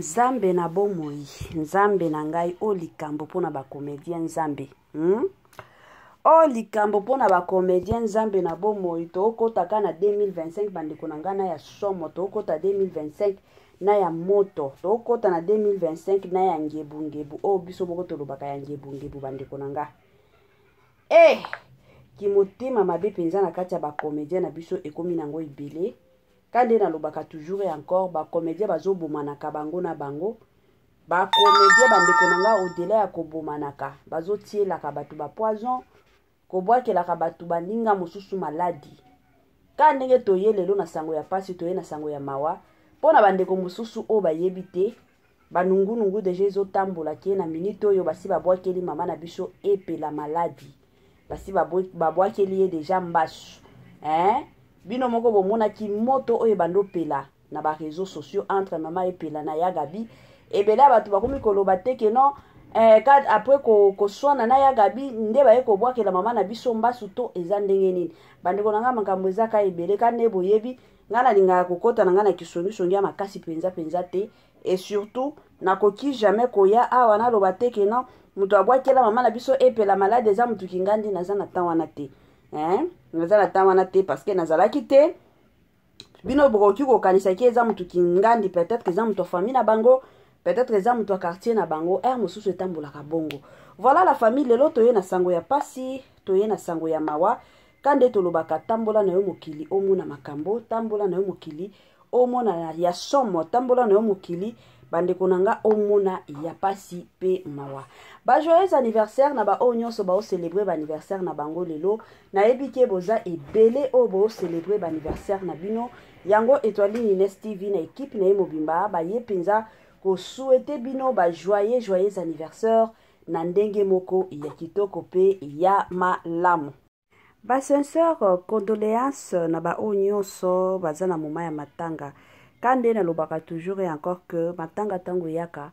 Nzambe na bomoi, Nzambe na ngai, o likambo mpo na ba comedien Nzambe. O likambo mpo na ba comedien Nzambe na bomoi, tokota ka na 2025 bandeko na ngai na ya somo, tokota 2025 na ya moto, tokota na 2025 na ya ngebu ngebu, oyo biso moko tolobaka ya ngebu ngebu bandeko na ngai. Kimotema mabe mpenza na kati ya ba comedien na biso ekomi nango ebele. Ka nde nalobaka toujours et encore, ba comedien bazobomanaka bango na bango. Ba comedien bandeko na nga, au-delà ya kobomanaka, bazotielaka bato ba poison, kobwakelaka bato baninga mosusu maladi. Ka ndenge toye lelo na sango ya pasi, toye na sango ya mawa mpo na bandeko mosusu oyo bayebi te. Banungunungu deja ezotambola ke na minute oyo basi babwakeli mama na biso Epela maladi, basi babwakeli ye deja mbasu. Bino moko bomonaki moto oyo ebanda opela na ba réseaux sociaux entre mama Epela na ya Gabi. Ebele ya bato bakomi koloba te ke non, après koswana na ya Gabi nde baye kobwakela mama na biso mbasu, to eza ndenge nini? Bandeko na ngai, makambo eza ka ebele. Ka nde boyebi ngai nalingaka kokɔta na ngai na kisongisongi ya makasi mpenza mpenza te, et surtout nakoki jamais koya awa naloba te ke non, moto abwakela mama na biso Epela malade eza motu kingandi. Naza na temps wana te, hein? Naza na temps wana te parce que nazalaki te. Bino bokoki kokanisaki eza motu kingandi, peut-être eza moto ya famille na bango, peut-être eza moto ya quartier na bango, aire mosusu etambolaka bongo. Voilà la famille, lelo toye na sango ya pasi, toye na sango ya mawa. Ka nde tolobaka, tambola na yo mokili omona makambo, tambola na yo mokili omona ya somo, tambola na yo mokili bandeko na nga omona ya pasi pe mawa. Ba joyeux anniversaire na baoyo nyonso baocélébrer baanniversaire na bango lelo. Nayebi ke boza ebele oyo boocélébrer baanniversaire na bino. Yango Etoile Ines TV na équipe na ye mobimba baye mpenza kosouhaiter bino ba joyeux joyeux anniversaire na ndenge moko ya kitoko mpe ya malamu. Ba sincère condoléance na baoyo nyonso baza na moma ya matanga. Ka nde nalobaka toujours et encore que matanga ntango eyaka,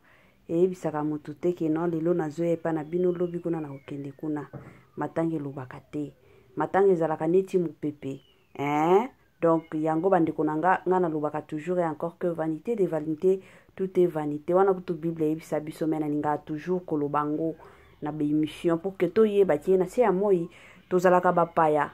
eyebisaka motu te ke non, lelo nazoya epai na bino, lobi kuna na kokende kuna. Matanga elobaka te, matanga ezalaka neti mopepe, hein? Donc yango bandeko na nga, nga nalobaka toujours et encore que vanité de vanité, tout est vanité. Wana kutu Bible eyebisa biso, me nalingaka toujours koloba ngo na baémission pour que toyeba ke na se ya moi tozalaka bapaya.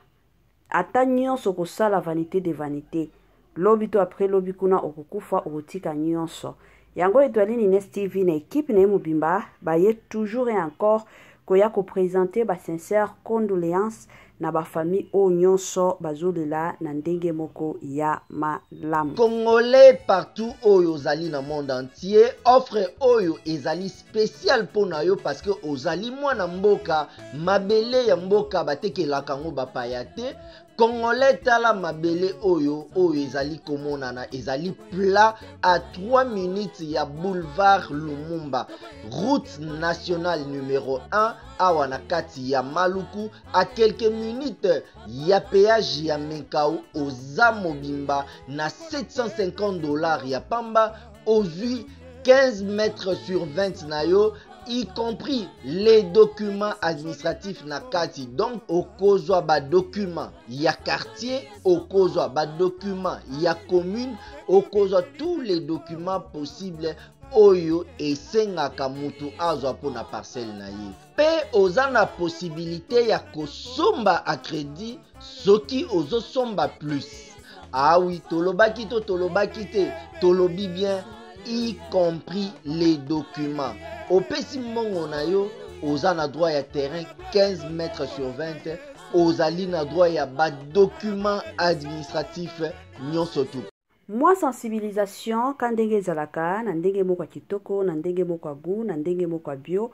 Ata nyonso kosala, vanité de vanité, lobi to après lobi kuna okokufa, okotika nyonso. Yango Etoile Ines TV na équipe na ye mobimba baye toujours et encore koya koprésenter basincère condoléance na bafamille oyo nyonso bazolela na ndenge moko ya malamu. Congolais partout oyo ozali na monde entier, offre oyo ezali spécial mpo na yo parce que ozali mwana mboka. Mabele ya mboka batekelaka yango bapaya te. Congolais, tala mabele oyo, oyo ezali komonana, ezali plat à 3 minutes ya boulevard Lumumba, route nationale numéro 1, awa na kati ya Maluku, à quelques minutes ya péage ya Menkao. Oza mobimba na 750 $ ya pamba, ozwi 15 mètres sur 20 na yo, y compris les documents administratifs na kati. Donc okozwa badocument ya quartier, okozwa badocument ya commune, okozwa tous les documents possibles oyo esengaka mutu azwa mpona parcelle na ye. Mpe oza na possibilité ya kosomba à crédit soki ozosomba plus. Ah oui, tolobaki to tolobaki te? Tolobi bien, y compris les documents. Opesi mbongo na yo, oza na droit ya terrain 15 mètres sur 20, ozali na droit ya badocument administratif nyonso tu. Mwa sensibilisation ka ndenge ezalaka na ndenge moko ya kitoko, na ndenge moko ya gu, na ndenge moko ya bio.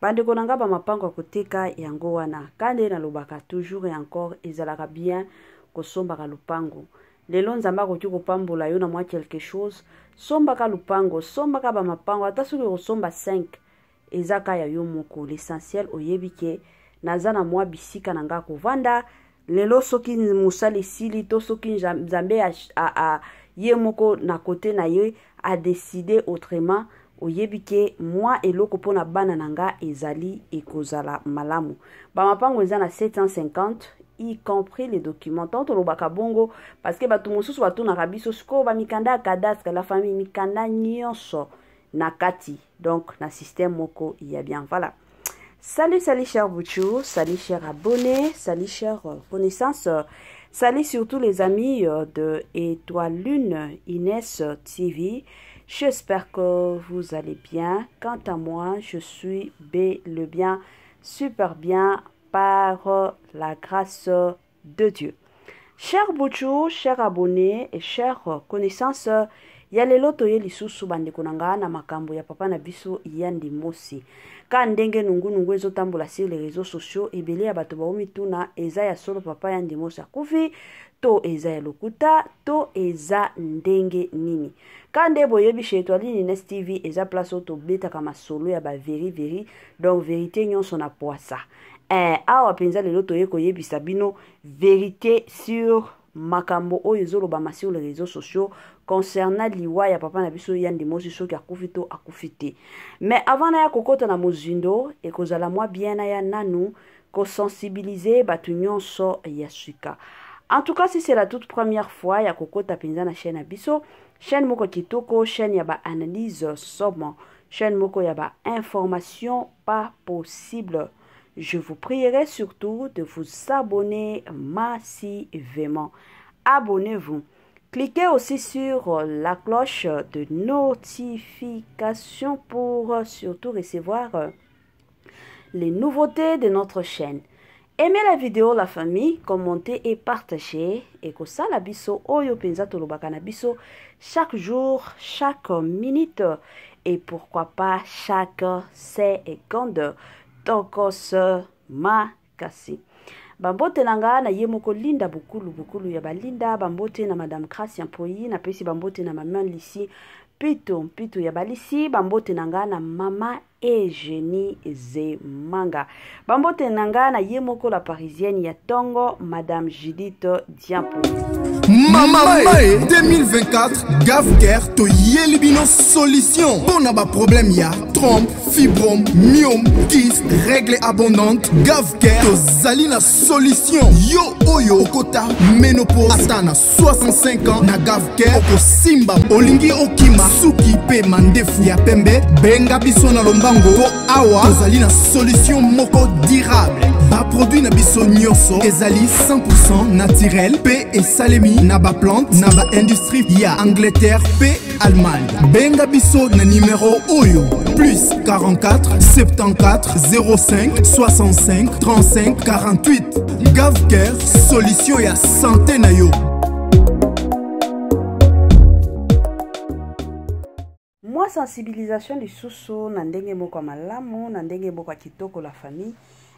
Bandeko na nga, bamapango ya koteka yango wana. Ka nde nalobaka toujours et encore, ezalaka bien kosombaka lupango. Lelo Nzambe akoki kopambola yo na mwa quelque chose, sombaka lupango, sombaka bamapango, ata soki okosomba 5, eza ka ya yo moko. L'essentiel oyebi ke naza na mwa bisika na nga kovanda. Lelo soki mosala esili to soki Nzambe ye moko na kote na ye adécider autrement, oyebi ke mwa eloko mpona bana na nga ezali, ekozala malamu. Bamapango eza na 750, y compris les documents. Tant tolobaka bongo parce que bato mosusu batunaka biso sikoyo bamikanda ya cadastre. La famille, mikanda nyonso. Na kati, donc na système moko ya bien. Voilà. Salut, salut cher Bouchou, salut cher abonné, salut cher connaissance, salut surtout les amis de Étoile Lune Inès TV. J'espère que vous allez bien. Quant à moi, je suis bel et bien, super bien par la grâce de Dieu. Cher Bouchou, cher abonné et cher connaissance, ya lelo toye lisusu bandeko na nga na makambo ya papa na biso Yandi Mosi. Ka ndenge nungu-nungu ezotambola sur les réseaux sociaux, ebele ya bato baomituna eza ya solo papa Yandi Mosi akufi to eza ya lokuta to eza ndenge nini. Ka nde boyebi chez Étoile Ines TV eza place oyo tobetaka masolo ya ba veri veri, donc vérité nyonso na poasa. Awa mpenza lelo toye koyebisa bino vérité sur makambo oyo ezolobama sur les réseaux sociaux concernant liwa ya papa na biso Yandi Mosi, soki akufi to akufi te. Mais avant naya kokota na mozindo, ekozala mwa bien naya nanu kosensibiliser bato nyonso ya suka. En tout cas, si c'est la toute première fois ya kokota mpenza na chaîne na biso, chaîne moko kitoko, chaîne ya ba analyse somo, chaîne moko ya ba information pas possible, je vous prierai surtout de vous abonner massivement. Abonnez-vous. Cliquez aussi sur la cloche de notification pour surtout recevoir les nouveautés de notre chaîne. Aimez la vidéo, la famille, commentez et partagez. Et que ça, la biso, oyo penza tolobaka na biso, chaque jour, chaque minute et pourquoi pas chaque seconde. Tokos makasi. Bambote na nga na ye moko Linda Bukulu, Bukulu ya balinda, bambote na Madame Gracia Mpoyi, na pesi bambote na Maman Lisi Pito, Pito ya balisi, bambote na nga na Mama Eugénie Zemanga. Bambote na nga na ye moko la parisienne ya tongo, Madame Judith Diampo. Mama Mae 2024, Gavcare toyeli bino solution mpona baproblème ya trompe, fibrome, myome, kyste, règle abondante. Gavcare tozali na solution. Yo oyo okota ménopause ata na 65 ans, na Gavcare okosimba. Olingi okima suki mpe mandefu ya pembe, benga biso na lombango po awa tozali na solution moko durable. Baproduit na biso nyonso ezali 100% naturel mpe esalemi na baplante na baindustrie ya Angleterre mpe Allemagne. Benga biso na numero oyo: plus 44 74 05 65 35 48. Gavcare, solution ya santé na yo. Mwa sensibilisation lisusu na ndenge moko ya malamu, na ndenge moko ya kitoko, la famille.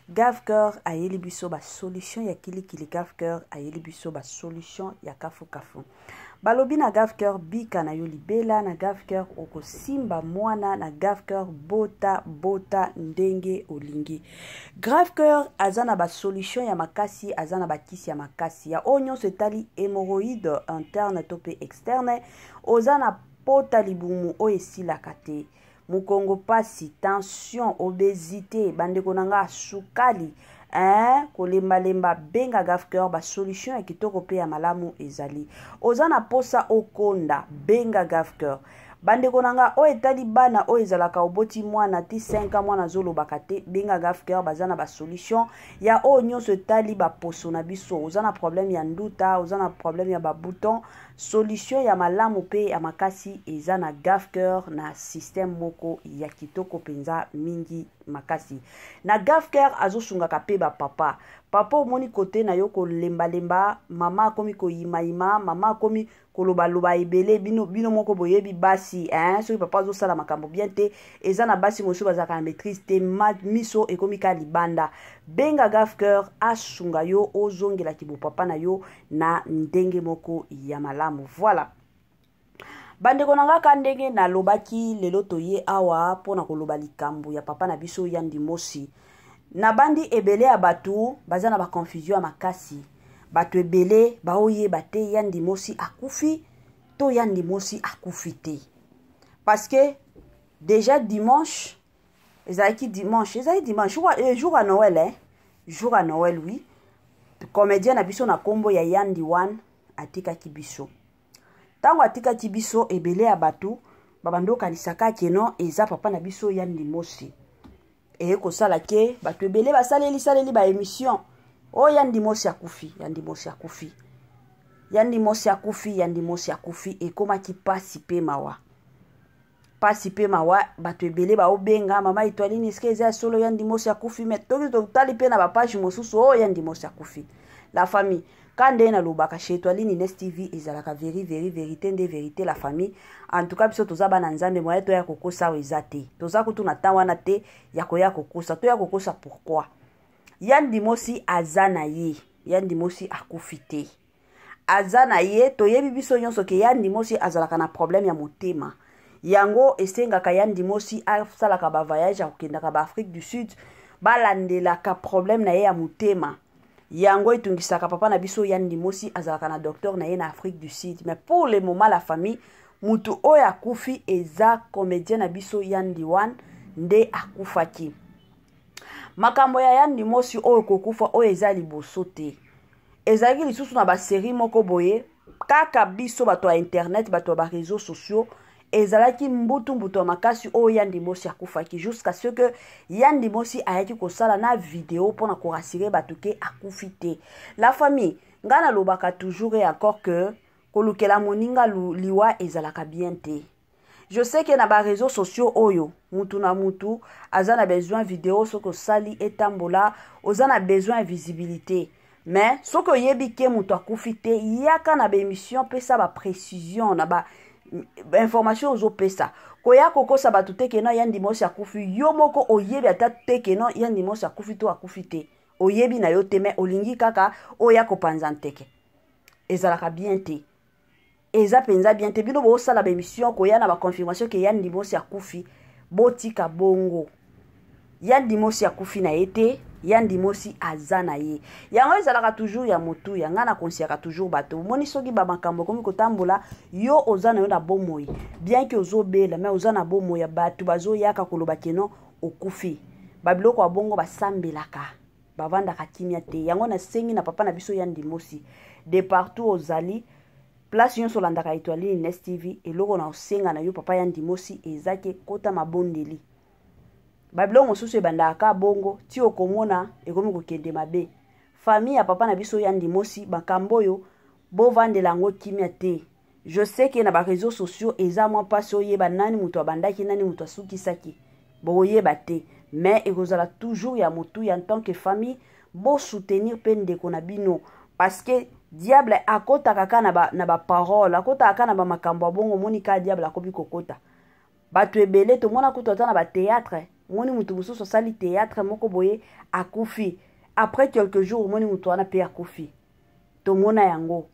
Gavcare ayeli biso basolution ya kilikili, Gavcare ayeli biso basolution ya kafukafu. Balobi na Gavcare bika na yo libela, na Gavcare okosimba mwana, na Gavcare bota bota ndenge olingi. Gavcare aza na basolution ya makasi, aza na bakisi ya makasi ya oyo nyonso etali hémorroïde interne to mpe externe, oza na pota libumu oyo esilaka te, mokongo pasi, tension, obésité, bandeko na nga, sukali, hein, kolembalemba, benga Gavcare, basolution ya kitoko mpe ya malamu ezali. Oza na posa okonda, benga Gavcare. Bandeko na nga, oyo etali bana oyo ezalaka oboti mwana ti 5 ans, mwana azolobaka te, benga Gavcare, baza na basolution ya oyo nyonso etali baposo na biso. Oza na problème ya nduta, oza na problème ya babouton, solution ya malamu mpe ya makasi eza na Gavcare, na système moko ya kitoko mpenza mingi makasi. Na Gavcare azosungaka mpe bapapa. Papa, omoni kote na yo kolembalemba, mama akomi koyimayima, mama akomi kolobaloba ebele. Bino, bino moko boyebi basi, hein? Soki papa azosala makambo bien te, eza na basi mosusu bazalaka na maîtrise te, miso ekomi ka libanda. Benga Gavcare asunga yo ozongelaki bopapa na yo na ndenge moko ya malamu. Voilà, bandeko na nga, ka ndenge nalobaki, lelo toye awa mpona koloba likambo ya papa na biso Yandi Mosi. Nabandi, ebele ya bato baza na baconfusion ya makasi. Bato ebele baoyeba te Yandi Mosi akufi to Yandi Mosi akufi te, parce que déjà dimanche ezalaki, dimanche ezalaki dimanche jour, jour ya Noël, eh? Jour ya Noël, oui, comédien na biso na nkombo ya Yandi One atikaki biso. Ntango atikaki biso, ebele ya bato Babandi okanisaka ke non, eza papa na biso Yandi Mosi. Eye kosala ke bato ebele basaleli saleli ba émission oyo, Yandi Mosi akufi, Yandi Mosi akufi, Yandi Mosi akufi, Yandi Mosi akufi. Ekomaki pasi mpe mawa, pasi mpe mawa. Bato ebele baobenga mama Etoiline: "Eske eza ya solo, Yandi Mosi akufi?" Mais toki totali mpe na bapage mosusu oyo, Yandi Mosi akufi. La famille, ka nde nalobaka chez Etoiline Ines TV, ezalaka veri veri vérité nde vérité. La famille, en tout cas biso toza bana Nzambe, moye toya kokosa awa eza te. Toza kutu na temps wana te ya koya kokosa. Toya kokosa pourquoi? Yandi Mosi aza na ye, Yandi Mosi akufi te, aza na ye. Toyebi biso nyonso ke Yandi Mosi azalaka na problème ya motema. Yango esengaka Yandi Mosi asalaka bavoyage, akokendaka baAfrique du Sud, balandelaka problème na ye ya motema. Yango etungisaka papa na biso Yandi Mosi. Azalaka na docteur na ye na Afrique du Sud. Mais pour le moment, la famille, mutu oyo akufi eza comédien na biso Yandi Wan nde akufaki. Makambo ya Yandi Mosi oyo kokufa oyo eza liboso te. Ezalaki lisusu na basérie moko boye kaka biso bato ya internet, bato ya baréseaux sociaux, ezalaki mbutu mbutu ya makasi oyo Yandi Mosi akufaki, jusqu'à ce que Yandi Mosi ayaki kosala na video mpona korassurer bato ke akufi te. La famille, ngai nalobaka toujours et encore que kolukela moninga liwa ezalaka bien te. Je sais ke na baréseaux sociaux oyo, mutu na mutu aza na besoin video. Soki osali etambola, oza na besoin ya visibilité. Mais soki oyebi ke moto akufi te, yaka na baémission, pesa baprécision na ba information ozopesa. Koya kokosa bato te ke no, Yandi Mosi akufi. Yo moko oyebi ata te ke no, Yandi Mosi akufi to akufi te. Oyebi na yo te, mais olingi kaka oya kopanza nteke. Ezalaka bien te, eza mpenza bien te. Bino bosala baémission, koya na baconfirmation ke Yandi Mosi akufi, botika bongo. Yandi Mosi akufi na ye te, Yandi Mosi aza na ye. Yango ezalaka toujours ya motuya. Ngai nakonsiaka toujours bato: omoni, soki bamakambo ekomi kotambola, yo oza na yo na bomoi, bien ke ozobela, mais oza na bomoi ya bato bazoyaka koloba ke no, okufi. Babiloko ya bongo, basambelaka, bavandaka kimia te. Yango nasengi na papa na biso Yandi Mosi, de partout ozali, place nyonso olandaka Etoiline Ines TV, eloko na osenga na yo, papa Yandi Mosi, eza ke kota mabondeli. Babiloko mosusu ebandaka ka bongo, ti okomona ekomi kokende mabe. Famille ya papa na biso Yandi Mosi, makambo oyo bovandela yango kimia te. Je sais ke na baréseaux sociaux eza mwa mpasi oyeba nani moto abandaki, nani moto asukisaki, bokoyeba te. Mais ekozala toujours ya motuya, en tant que famille, bosoutenir mpe ndeko na bino, parce que diable akɔtaka ka na baparole, akɔtaka ka na bamakambo ya bongo. Omoni ka diable akomi kokɔta bato ebele. Tomona kutu ata na bathéâtre, omoni motu mosusu asali théâtre moko boye, akufi. Après quelques jours, omoni motu wana mpe akufi. Tomona yango.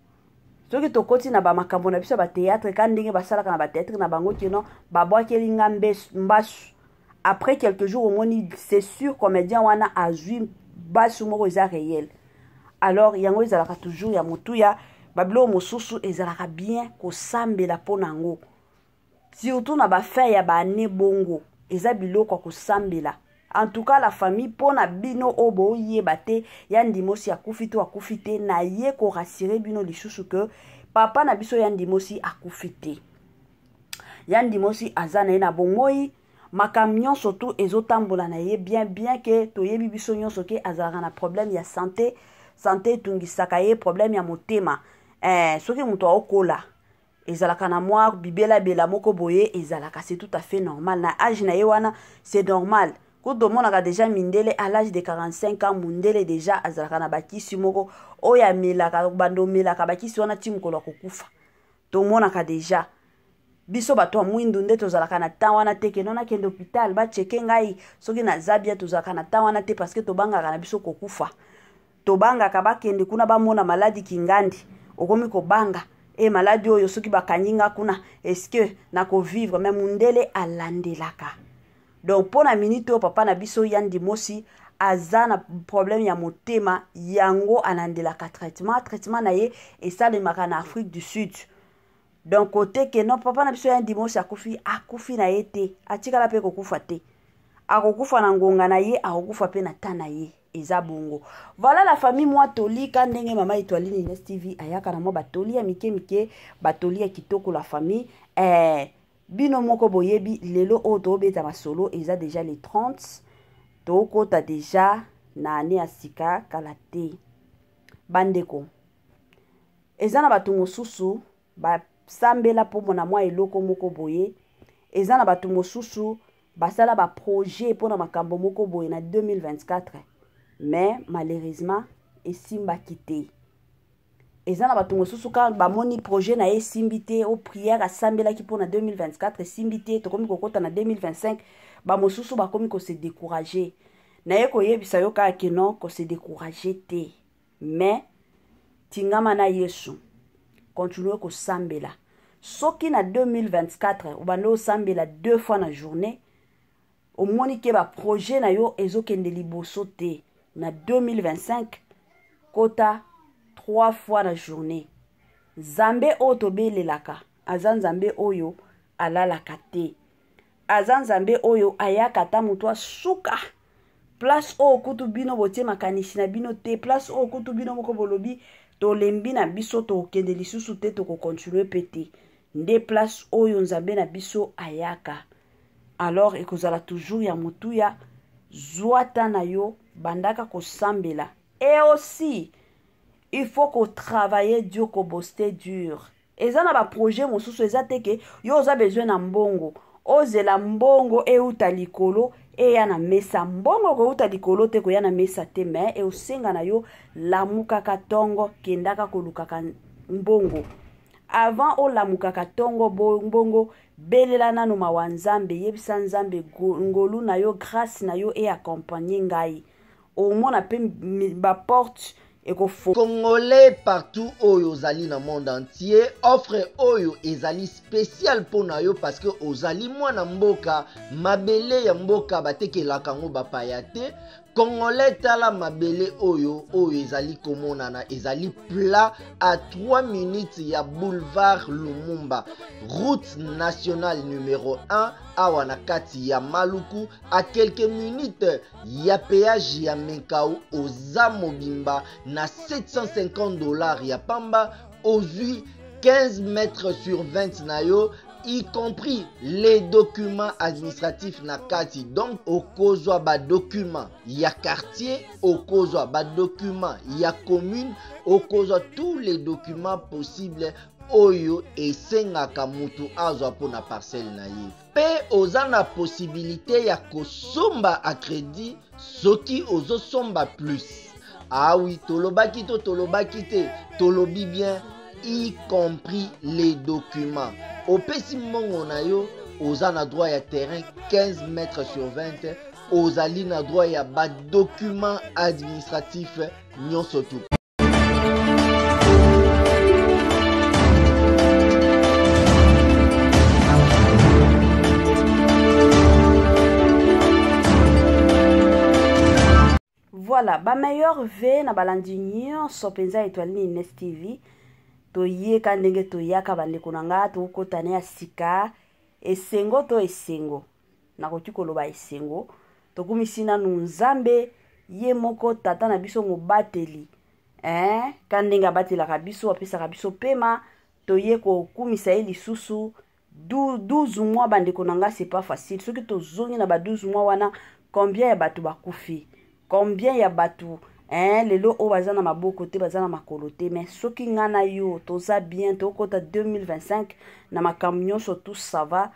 Soki tokoti na bamakambo na biso ya bathéâtre, ka ndenge basalaka na bathéâtre na bango, kino babwakeli nga mbasu, après quelques jours omoni, c'est sûr, comédien wana azwi basu moko eza réel. Alors yango ezalaka toujours ya motuya. Babiloko mosusu ezalaka bien kosambela mpo na yango, surtout na bafin ya baane bongo, eza biloko ya kosambela. En tout cas, la famille, mpo na bino oyo boyeba te Yandi Mosi akufi to akufi te, naye korassurer bino lisusu ke papa na biso Yandi Mosi akufi te. Yandi Mosi aza na ye na bomoi, makambo nyonso tu ezotambola na ye bien, bien ke toyebi biso nyonso ke azalaka na problème ya santé. Santé etungisaka ye, problème ya motema. Soki moto aokola, ezalaka na mwa bibelabela moko boye, ezalaka, c'est tout à fait normal. Na age na ye wana, c'est normal. Kutu tomonaka déjà mindele, à l'âge de 45 ans, mundele déjà azalaka na bakisi moko oyo amelaka, bando omelaka bakisi wana ti mokolo ya kokufa. Tomonaka déjà biso bato ya mwindu nde tozalaka na temps wana te, kendo nakende hôpital, bacheke ngai soki naza bien. Tozalaka na temps wana te, parce que tobangaka na biso kokufa, tobangaka bakende kuna bamona maladi kingandi. Okomi kobanga e maladi oyo, soki bakangi nga kuna, est-ce nakovivre? Mais mundele alandelaka. Donc mpo na minute oyo, papa na biso Yandi Mosi aza na problème ya motema, yango alandelaka traitement. Traitement na ye esalemaka na Afrique du Sud. Donc kote ke non, papa na biso Yandi Mosi akufi, akufi na ye te, atikala mpe kokufa te. Akokufa na ngonga na ye, akokufa mpe na ta na ye, eza bongo. Voilà, la famille, mwa tolika ndenge mama Etoiline Ines TV ayaka na mwa batoli ya mike mike, batoli ya kitoko. La famille, Bino moko boyebi lelo oyo tobeta masolo eza déjà le 30, tokota déjà na année ya sika kala te. Bandeko, eza na bato mosusu basambela mpo na mwa eloko moko boye, eza na bato mosusu basala baprojet mpona makambo moko boye na 2024, mais malheureusement esimbaki te. Eza na bato mosusu ka bamoni projet na ye esimbi te, o prière asambelaki mpona 2024 esimbi te, tokomi kokɔta na 2025, bamosusu bakomi kose décourager. Naye koyebisa yo kaka ke non, kose décourager te, mais tingama na Yesu, continue kosambela. Soki na 2024 obandi osambela deux fois na journée, omoni ke baprojet na yo ezokende liboso te, na 2025 kota trois fois na journée. Nzambe oyo tobelelaka aza Nzambe oyo alalaka te, aza Nzambe oyo ayaka ata moto asuka place oyo kutu bino botie makanisi na bino te, place oyo kutu bino moko bolobi tolembi na biso, tokende lisusu te, tokocontinuer mpe te, nde place oyo Nzambe na biso ayaka. Alors ekozala toujours ya motuya, zwa ta na yo, bandaka kosambela. Et aussi il faut kotravailler dur, kobosser dur. Eza na baprojet mosusu eza te ke yo oza besoin na mbongo, ozela mbongo euta likolo eya na mesa. Mbongo kouta likolo te, koya na mesa te, mais eosenga na yo lamukaka ntongo, kendaka kolukaka mbongo. Avant olamukaka ntongo mbongo, belela nano mawa Nzambe, yebisa Nzambe ngolu na yo, grâce na yo eaccompagner ngai. Omona mpe baporte ekofo. Congolais partout oyo ozali na monde entier, offre oyo ezali spécial mpo na yo parce que ozali mwana mboka. Mabele ya mboka batekelaka yango bapaya te. Congolais, tala mabele oyo, oyo ezali komonana, ezali plat à 3 minutes ya boulevard Lumumba, route nationale numéro 1, awa na kati ya Maluku, à quelques minutes ya péage ya Menkao. Oza mobimba na 750 $ ya pamba, ozwi 15 mètres sur 20 na yo, y compris les documents administratifs na kati. Donc okozwa badocument ya quartier, okozwa badocument ya commune, okozwa tous les documents possibles oyo esengaka mutu azwa mpona parcelle na ye. Mpe oza na possibilité ya kosomba à crédit soki ozosomba plus. Awi ah tolobaki to tolobaki te? Tolobi bien, y compris les documents. Opesi mbongo na yo, oza na droit ya terrain 15 mètres sur 20, ozali na droit ya badocument administratif nyonso tu. Voilà, bameilleurs vœux na balandi nyonso mpenza Étoile Ines TV. Toyeka ndenge toyaka, bandeko na nga, tokokotana ya sika. Esengo to esengo, nakoki koloba esengo. Tokumisi nanu Nzambe ye moko, tata na biso, mobateli, eh? Ka ndenge abatelaka biso, apesaka biso pema, toye kokumisa ye lisusu. 12 mois, bandeko na nga, c'est pas facile. Soki tozongi na ba 12 mois wana, combien ya bato bakufi, combien ya bato, hein, lelo oyo baza na maboko te, baza na makolo te. Mais soki nga na yo toza bien, tokota 2025 na makambo nyonso, tout ça va,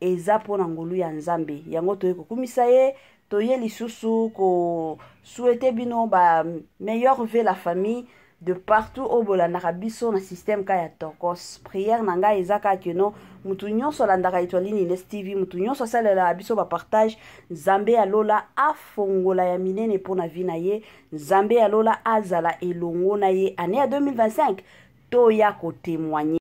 eza mpona ngolu ya Nzambe. Yango toye kokumisa ye, toye lisusu kosouhaiter bino ba meilleurs vœux, la famille de partout oyo bolandaka biso na système ka ya Tokos. Prière na ngai eza kaka ke non, mutu nyonso alandaka Étoiline Ines TV, mutu nyonso asalelaka biso bapartage, Nzambe ya lola afongola ya minene mpo na vie na ye, Nzambe ya lola azala elongo na ye. Année ya 2025 toya kotémoigner.